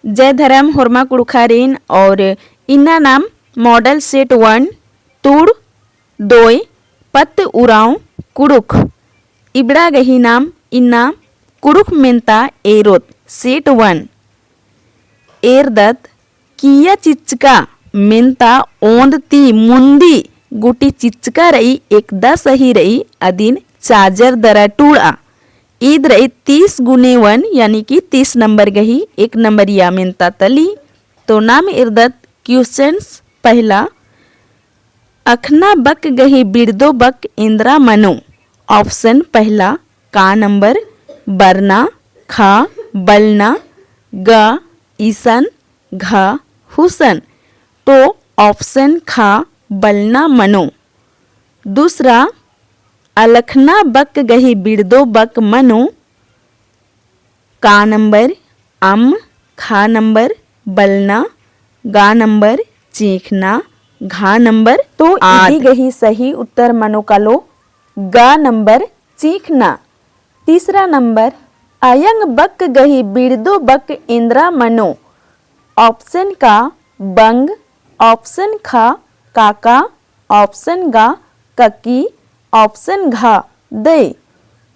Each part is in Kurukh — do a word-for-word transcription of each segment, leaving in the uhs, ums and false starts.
जय धरम होरमा कुँड़ुख़ारिन और इन्ना नाम model set one तुड़ दोय पत्त उराँव कुँड़ुख़। इबड़ा गही नाम इन्ना कुँड़ुख़ मेन्ता एरोत set one। एरदत किया चिच्चका मेन्ता ओन्द ती मुन्दी गूटी चिच्चका रई, एकदा सही रई, अदिन चाजर दरा टूड़ा। ईद रई तीस गुने वन, यानी कि तीस नंबर गही एक नंबरिया मेन्ता तली। तो नाम एरदत questions पहला, अख़ना बक गही बिड़दो बक एन्द्रा मनो। Option पहला का नंबर बरना, खा बलना, गा इसन, घा हुसन। तो option खा बलना मनो। दूसरा, अलख़ना बक गही बिड़दो बक मनो। का नंबर अम, खा नंबर बलना, गा नंबर चींख़ना, घा नंबर तो आद। इदी गही सही उत्तर मनो कालो गा नंबर चींख़ना। तीसरा नंबर, अयंग बक गही बिड़दो बक एन्द्रा मनो। Option का बंग, option खा काका, option गा ककी, option घा दई।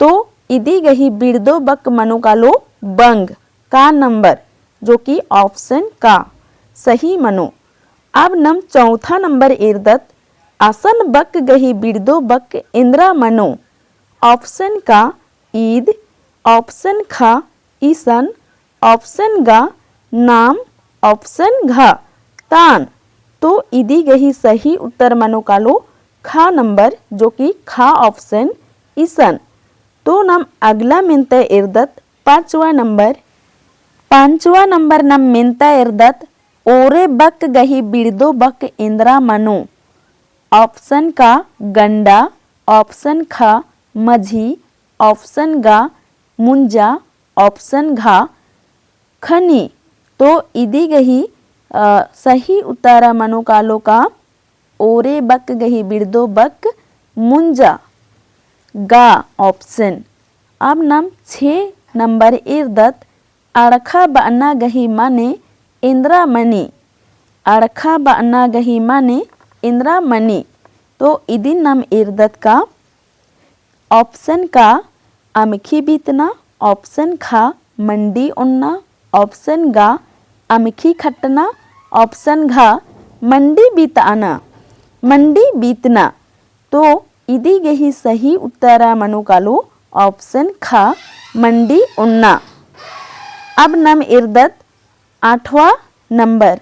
तो इदी गही बिड़दो बक मनो कालो बंग, का नंबर, जो कि option का सही मनो। अब नम चौथा नंबर एरदत, असन बक गही बिड़दो बक एन्द्रा मनो। Option का ईद, option खा इसन, option गा नाम, option घा तान। तो इदी गही सही उत्तर मनो कालो खा नंबर, जो कि खा option इसन। तो नम अगला मेन्ता एरदत पाँचवा नंबर। पाँचवा नंबर नम मेन्ता एरदत ओरे बक गही बिड़दो बक एन्द्रा मनो। Option का गंडा, option खा मझी, option गा मुंजा, option घा खनी। तो इदी गही, अ, सही उत्तरा मनो कालो का ओरे बक गही बिड़दो बक मुंजा गा option। अब नम छे नंबर एरदत अड़खा बअना गही माने एन्द्रा मनी। अड़खा बअना गही माने एन्द्रा मनी। तो इदिन नम एरदत का option का अमखी बीतना, option खा मंडी ओन्ना, option गा अमखी खट्टना, option घा मंडी बीतअना, मंडी बीतना। तो इदी गही सही उत्तरा मनो कालो option खा मंडी ओन्ना। अब नम एरदत आठवाँ नंबर।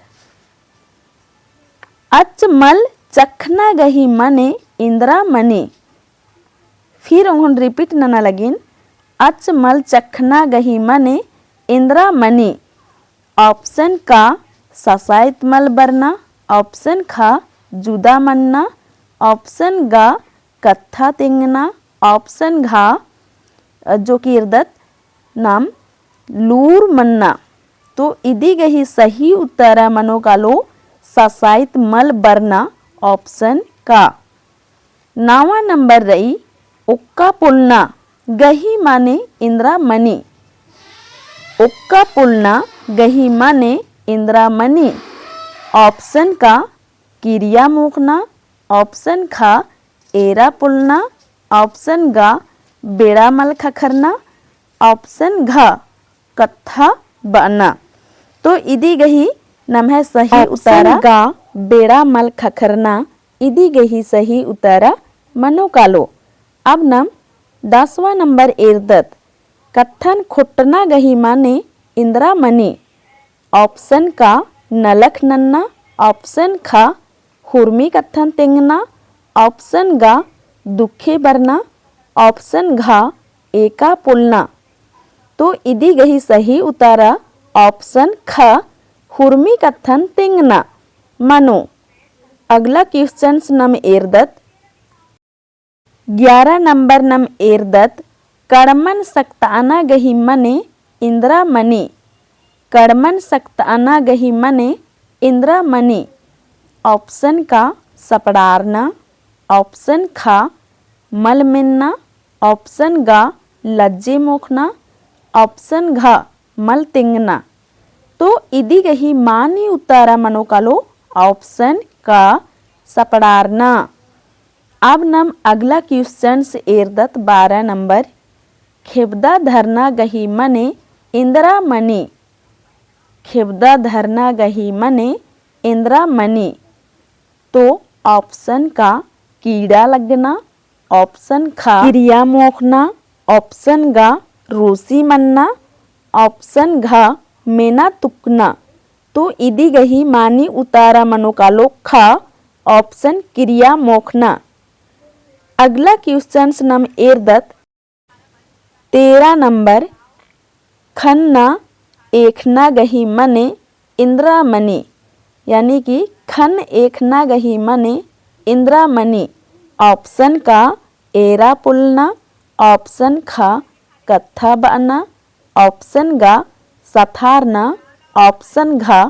अच मल चखना गही मने एन्द्रा मनी। फिर ओंघोन repeat नना लगिन, अच मल चखना गही मने एन्द्रा मनी। Option का ससाइत मल बरना, option खा जुदा मन्ना, option गा कत्था तेंगना, option घा, अ, जो कि एरदत नाम लूर मन्ना। तो इदी गही सही उत्तरा मनो कालो ससाइत मल बरना, option का। नवा नंबर रई ओक्का पोलना गही माने एन्द्रा मनी। ओक्का पोलना गही माने एन्द्रा मनी। Option का किरिया मोखना, option खा एरा पोलना, option गा बेड़ा मल खखरना, option घा कत्था बअना। तो इदी गही नम्है सही option उत्तरा गा बेड़ा मल खखरना, इदी गही सही उत्तरा मनो कालो। अब नम दसवाँ नंबर एरदत, कत्थन खोट्टना गही माने एन्द्रा मनी। Option का नलख नन्ना, option खा हुरमी कत्थन तेंगना, option गा दुखे बरना, option घा एका पोलना। तो इदी गही सही उत्तरा option खा हुरमी कत्थन तेंगना मनो। अगला questions नम एरदत। ग्यारह नंबर नम एरदत, कड़मन सक्तअना गही मने एन्द्रा मनी। कड़मन सक्तअना गही मने एन्द्रा मनी। Option का सपड़ारना, option खा मल मेन्ना, option गा लज्जे मोखना, option घा मल तेंगना। तो इदी गही मानी उत्तरा मनो कालो option क सपड़ारना। अब नम अगला questions एरदत बारह नंबर। खेबदा धरना गही मने एन्दरा मनी। खेबदा धरना गही मने एन्दरा मनी। तो option क कीड़ा लगना, option ख किरिया मोखना, option ग रूसी मन्ना, option घ मेना तुकना। तो इदी गही मानी उत्तरा मनो कालो ख option किरिया मोखना। अगला questions नम एरदत तेरह नंबर। खन्ना एखना गही मने एन्दरा मनी, यानी कि खन एखना गही मने एन्दरा मनी। Option क एरा पोल्लना, option ख कत्था बअना, option ग सथारना, option घ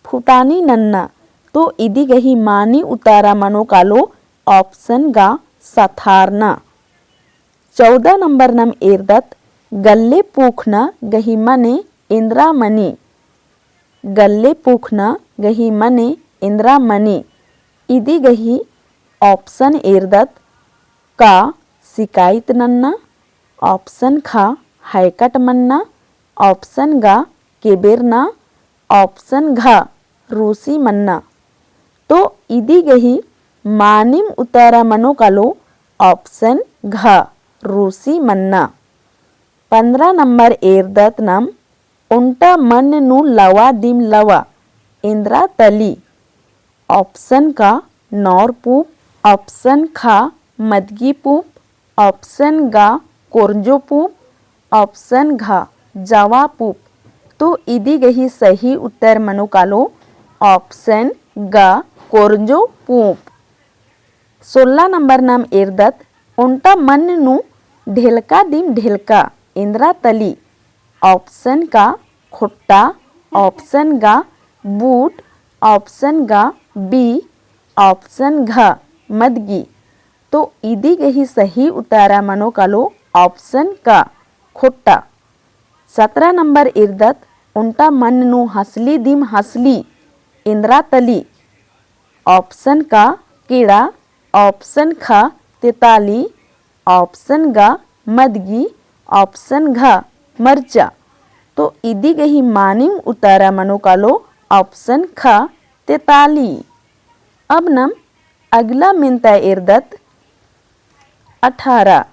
फुटानी नन्ना। तो इदी गही मानी उत्तरा मनो कालो option ग सथारना। चौदह नंबर नम एरदत गल्ले पूखना गही मने एन्दरा मनी। गल्ले पूखना गही मने एन्दरा मनी। इदी गही option एरदत क सिकाइत नन्ना, option ख हैकट मन्ना, option ग केबेरना, option घ रूसी मन्ना। तो इदी गही मानिम उत्तरा मनो कालो option घ रूसी मन्ना। पन्द्रह नंबर एरदत नम ओन्टा मन्न नू लवा दिम लवा एन्दरा तली। Option क नौर पूंप, option ख मदगी पूंप, option ग कोरंजो पूंप, option घ जवा पूंप। तो इदी गही सही उत्तर मनो कालो option ग कोरंजो पूंप। सोलह नंबर नम एरदत ओन्टा मन्न नू ढेलका दिम ढेलका एन्दरा तली। Option क खोट्टा, option ग बूट, option ग बी, option घ मदगी। तो इदी गही सही उत्तरा मनो कालो option क खोट्टा। सतरा नंबर एरदत ओन्टा मन्न नू हसली दिम हसली एन्दरा तली। Option क केड़ा, option ख तेताली, option ग मदगी, option घ मरचा। तो इदी गही मानिम उत्तरा मनो कालो option ख तेताली। अब नम अगला मेन्ता एरदत अठारह।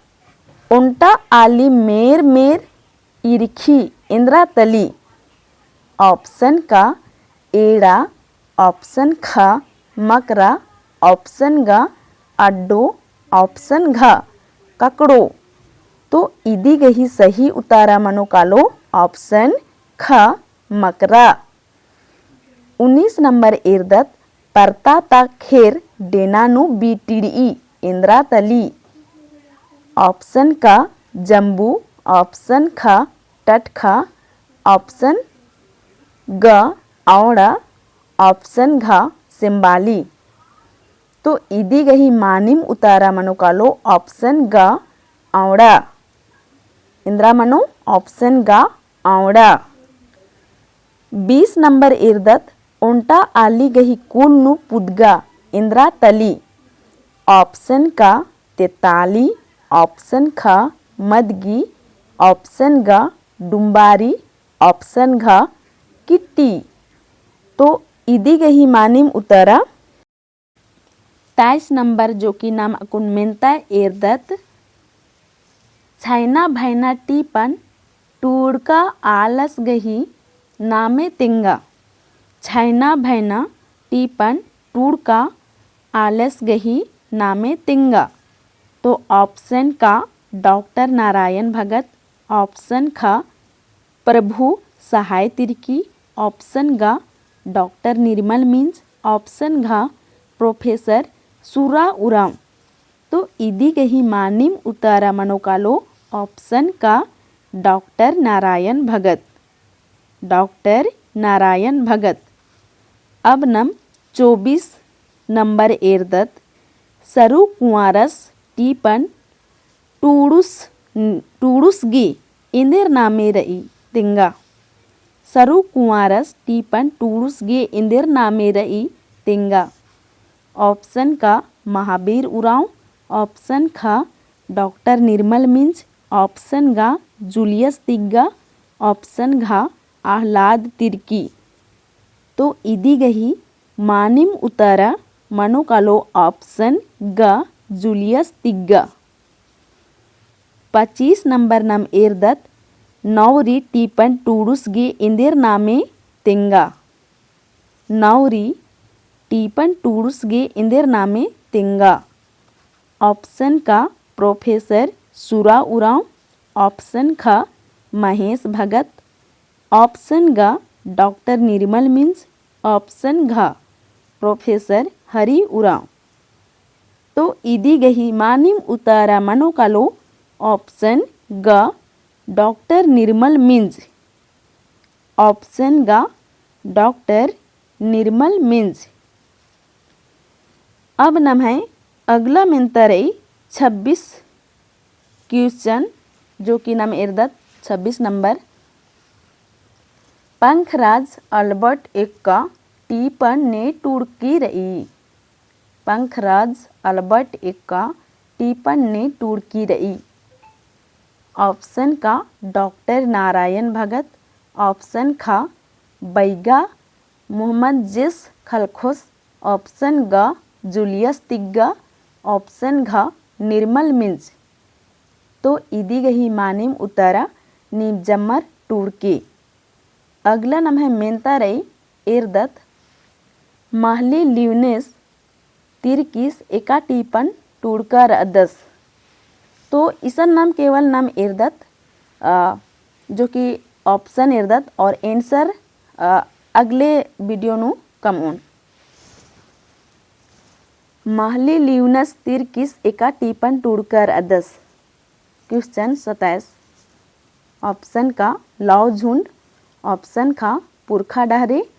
ओन्टा आली मेर मेर इरखी एन्दरा तली। Option क एड़ा, option ख मकरा, option ग अड्डो, option घ ककड़ो। तो इदी गही सही उत्तरा मनो कालो option ख मकरा। उन्नीस नंबर एरदत परता ता खेर डेना नू बीटिड़ई एन्दरा तली। Option क जम्बू, option ख टटखा, option ग औंड़ा, option घ सेम्बाली। तो इदी गही मानिम उत्तरा मनो कालो option ग औंड़ा। एन्दरा मनो option ग औंड़ा। बीस नंबर एरदत ओन्टा आली गही कुल नू पुदगा एन्दरा तली। Option क तेताली, option ख मदगी, option ग डुम्बारी, option घ किट्टी। तो इदी गही मानिम उत्तरा। तेईस नंबर जो कि नाम अक्कुन मेन्ता एरदत, छैना भैना टीपन टूड़का आलस गही नामे तेंगा। छैना भैना टीपन टूड़का आलस गही नामे तेंगा। तो option क डॉक्टर नारायण भगत, option ख प्रभु सहाय तिर्की, option ग डॉक्टर निर्मल मिंज, option घ प्रोफेसर सुरा उरांव। तो इदी गही मानिम उत्तरा मनो कालो option क डॉक्टर नारायण भगत, डॉक्टर नारायण भगत। अब नम चौबीस नंबर एरदत सरु कुंवारस टीपन टूड़ुस, टूड़ुस गी एन्देर नामे रई तेंगा। सरू कुँवारस टीपन टूड़ुस गे एन्देर नामे र'ई तेंगा। Option क महाबीर उराँव, option ख डॉक्टर निर्मल मिंज, option ग जूलियस तिग्गा, option घ आह्लाद तिर्की। तो इदी गही मानिम उतारा मनो कालो option ग जूलियस तिग्गा। पच्चीस नंबर नम एरदत नौरी टीपन टूड़ुस गे एन्देर नामे तेंगा। नौरी टीपन टूड़ुस गे एन्देर नामे तेंगा। Option क प्रोफेसर सुरा उराँव, option ख महेश भगत, option ग डॉक्टर निर्मल मिंज, option घ प्रोफेसर हरि उराँव। तो इदी गही मानिम उतारा मनो कालो option ग डॉक्टर निर्मल मिंज। Option ग डॉक्टर निर्मल मिंज। अब नम्है अगला मेन्ता र'ई छब्बीस question, जो कि नम एरदत छब्बीस नंबर। पंखराज अल्बर्ट एक्का टीपन ने टूड़की र'ई। पंखराज अल्बर्ट एक्का टीपन ने टूड़की र'ई। Option क डॉक्टर नारायण भगत, option ख बैगा मोहम्मद जेस खलखोस, option ग जूलियस तिग्गा, option घ निर्मल मिंज। तो इदी गही मानिम उतारा नीम जम्मर टूड़के। अगला नम्है मेन्ता र'ई एरदत महली लियोनेस तिर्किस एका टीपन टूड़का र'अदस। तो इसन नम केवल नम एरदत, अ, जो कि option एरदत और answer, अ, अगले video नू कमओन। महली लियोनेस तिर्किस एका टीपन टूड़का र'अदस। Question सत्ताईस। Option क लौ झुंड, option ख पुरखा डहरे,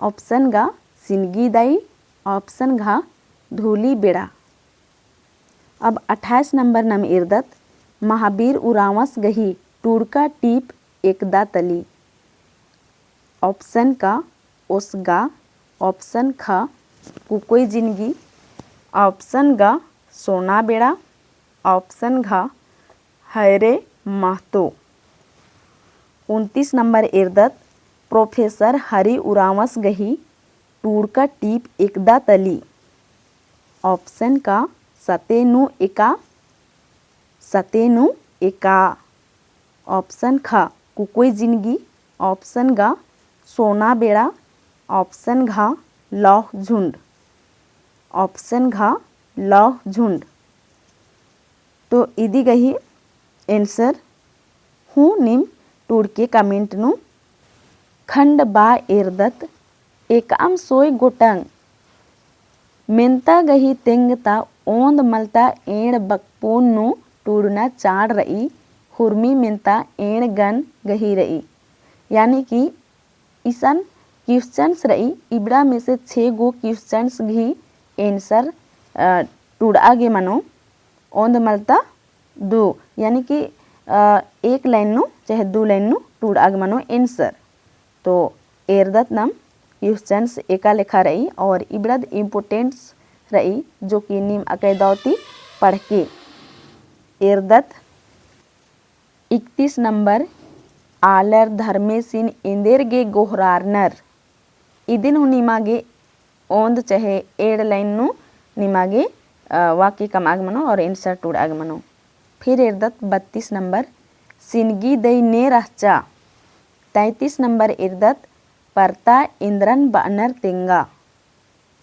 option ग सिनगी दई, option घ धूली बेड़ा। अब अट्ठाईस नंबर नम एरदत महाबीर उराँवस गही टूड़का टीप एकदा तली। Option क ओसगा, option ख कुकोई जिनगी, option ग सोना बेड़ा, option घ हैरे महतो। उनतीस नंबर एरदत प्रोफेसर हरि उराँवस गही टूड़का टीप एकदा तली। Option क सते नू एका, सते नू एका। Option ख कुकोई जिनगी, option ग सोना बेड़ा, option घ लौह झुंड, option घ लौह झुंड। तो इदी गही answer हूँ नीम टूड़के comment नू। खंड बा एरदत एकअम सोय गोटंग। मेन्ता गही तेंगता ओन्द मलता एंड़ बकपोन नू टूड़ना चाड़ र'ई, हुरमी मेन्ता एंड़ गन गही र'ई। यानी कि इसन questions र'ई, इबड़ा में से छे गो questions गही answer, अ, टूड़आ गे मनो, ओन्द मलता दू, यानी कि, अ, एक line नू चाहे दू line नू टूड़आ गे मनो answer। तो एरदत नम questions एका लेखा र'ई और इबड़द importance र'ई, जो कि नीम अकय दौ ती पढ़के एरदत। इकतीस नंबर, आलर धर्मेसिन एन्देर गे गोहरारनर। इदिन हूँ निमा गे ओन्द चहे एंड़ line नू निमा गे, अ, वाक्य कमआ गे मनो और answer टूड़आ गे मनो। फिर एरदत बत्तीस नंबर, सिनगी दई ने रहचा। तैंतीस नंबर एरदत, परता एन्द्रन बअनर तेंगा।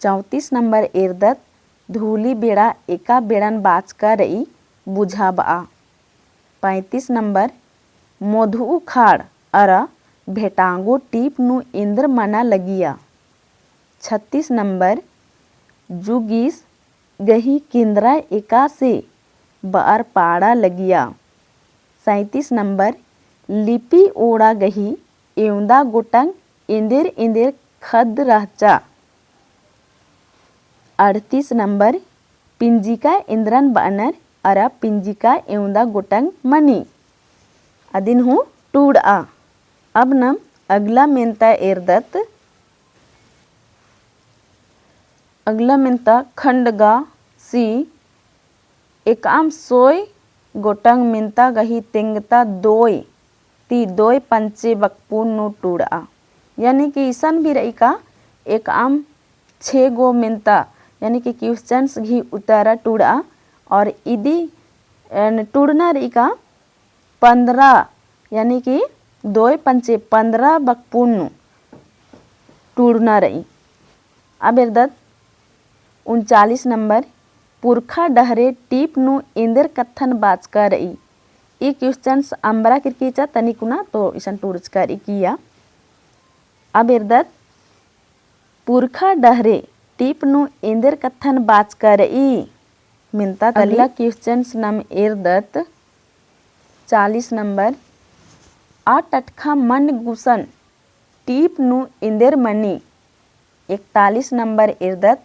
चौंतीस नंबर एरदत, धूली बेड़ा एका बेड़न बाचका र'ई बुझाबआ। पैंतीस नंबर, मोधुउ खाड़ अरा भेटांगो टीप नू एन्द्र मना लगिया। छत्तीस नंबर, जुगीस गही केन्द्रा एकासे बअर पाड़ा लगिया। सैंतीस नंबर, लिपि ओड़ा गही एवंदा गोटंग एन्देर एन्देर खद्द रहचा। अड़तीस नंबर, पिंजिका एन्द्रन बअनर अरा पिंजिका एवंदा गोटंग मनी। अदिन हूँ टूड़आ। अब नम अगला मेन्ता एरदत, अगला मेन्ता खंड गा सी एकअम सोय गोटंग मेन्ता गही तेंगता दोय ती दोय पंचे बकपुन नू टूड़आ। यानी कि इसन भी रई का एकअम छे गो मेन्ता यानी कि questions गही उत्तरा टूड़आ और इदी टूड़ना रई का पन्द्रह यानी कि दोय पंचे पन्द्रह बकपुन नू टूड़ना रई। अब एरदत उनचालीस नंबर, पुरखा डहरे टीप नू एन्देर कत्थन बाचका रई। ई questions अम्बरा किरकिचा तनिकुना तो इसन टूड़चका रई किया। अब एरदत पुरखा डहरे टीप नू एन्देर कत्थन बाचका रई। मेन्ता तली। अगला questions नम एरदत चालीस नंबर, आ टटखा मन गुसन टीप नू एन्देर मनी। एकतालीस नंबर एरदत,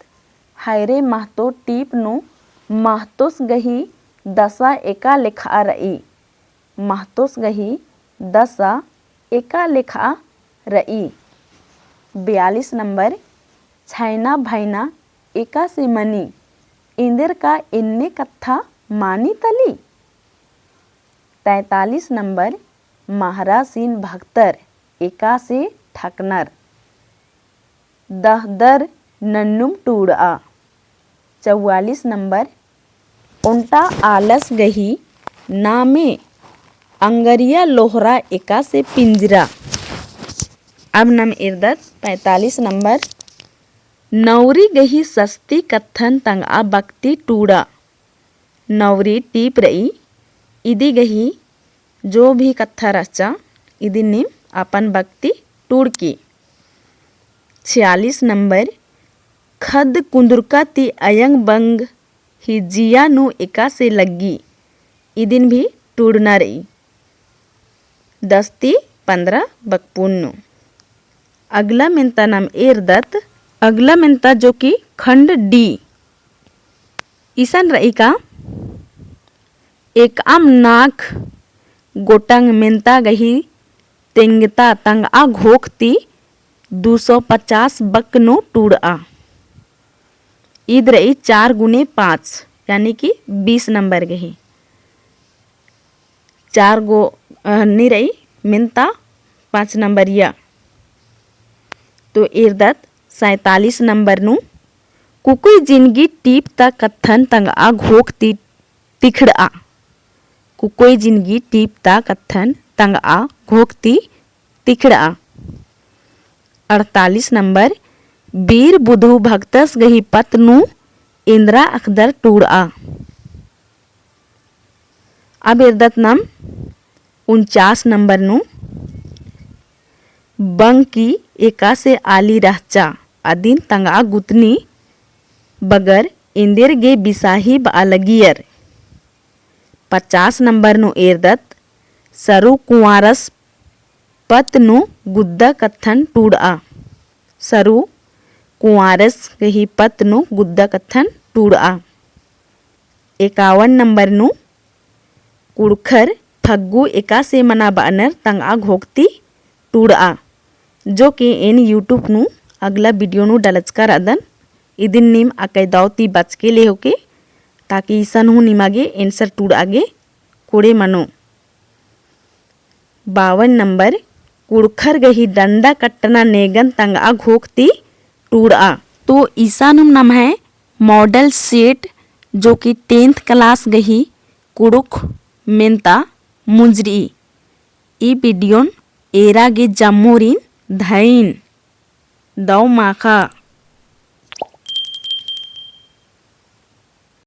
हायरे महतो टीप नू महतोस गही दसा एका लेखा रई। महतोस गही दसा एका लेखा रई। बयालीस नंबर, छैना भैना एकासे मनी, एन्देर का एन्ने कत्था मानी तली। तैंतालीस नंबर, महरासिन भगतर एकासे ठकनर। दहदर नन्नुम टूड़आ। चौवालीस नंबर, ओन्टा आलस गही नामे अंगरिया लोहरा एकासे पिंजरा। अब नम एरदत पैंतालीस नंबर, नौरी गही सस्ती कत्थन तंगआ बकती टूड़ा। नौरी टीप रई, इदी गही जो भी कत्था रहचा, इदिन नीम अपन बकती टूड़की। छियालीस नंबर, खद्द कुन्दुरका ती अयंग बंग ही जिया नू एकासे लग्गी, इदिन भी टूड़ना रई। दस ती पन्द्रह बकपुन नू। अगला मेन्ता नम एरदत, अगला मेन्ता जो कि खंड डी। इसन रई का एकअम नाख गोटंग मेन्ता गही तेंगता तंगआ घोख ती दू सौ पचास बक नू टूड़आ। ईद रई चार गुने पाँच, यानी कि बीस नंबर गही। चार गो, अ, नी रई, मेन्ता पाँच नंबरिया। तो एरदत सैंतालीस नंबर नू, कुकोय जिनगी टीप ता कत्थन तंगआ घोख ती तिखड़आ। कुकोय जिनगी टीप ता कत्थन तंगआ घोख ती तिखड़आ। अड़तालीस नंबर, बीर बुधु भगतस गही पत नू एन्दरा अखदर टूड़आ। अब एरदत नम उनचास नंबर नू, बंग की एकासे आली रहचा, अदिन तंगआ गुतनी बगर एन्देर गे बिसाही बआ लगियर। पचास नंबर नू एरदत, सरू कुंवारस पत नू गुद्दा कत्थन टूड़आ। सरू कुंवारस गही पत नू गुद्दा कत्थन टूड़आ। एकावन नंबर नू, कुँड़ुख़र फग्गु एकासे मना बअनर तंगआ घोख ती टूड़आ, जो कि एन YouTube नू अगला video नू डलचका रअदन। इदिन नीम अकय दव ती बचके लेहोके, ताकि इसन हूँ निमा गे answer टूड़आ गे कोड़े मनो। बावन नंबर, कुँड़ुख़र गही डंडा कट्टना नेगन तंगआ घोख ती टूड़आ। तो इसानुम नम्है model set जो कि tenth class गही कुँड़ुख़ मेन्ता मुंजरी। ई video न एरा गे जम्मोरिन धइन। दव माखा।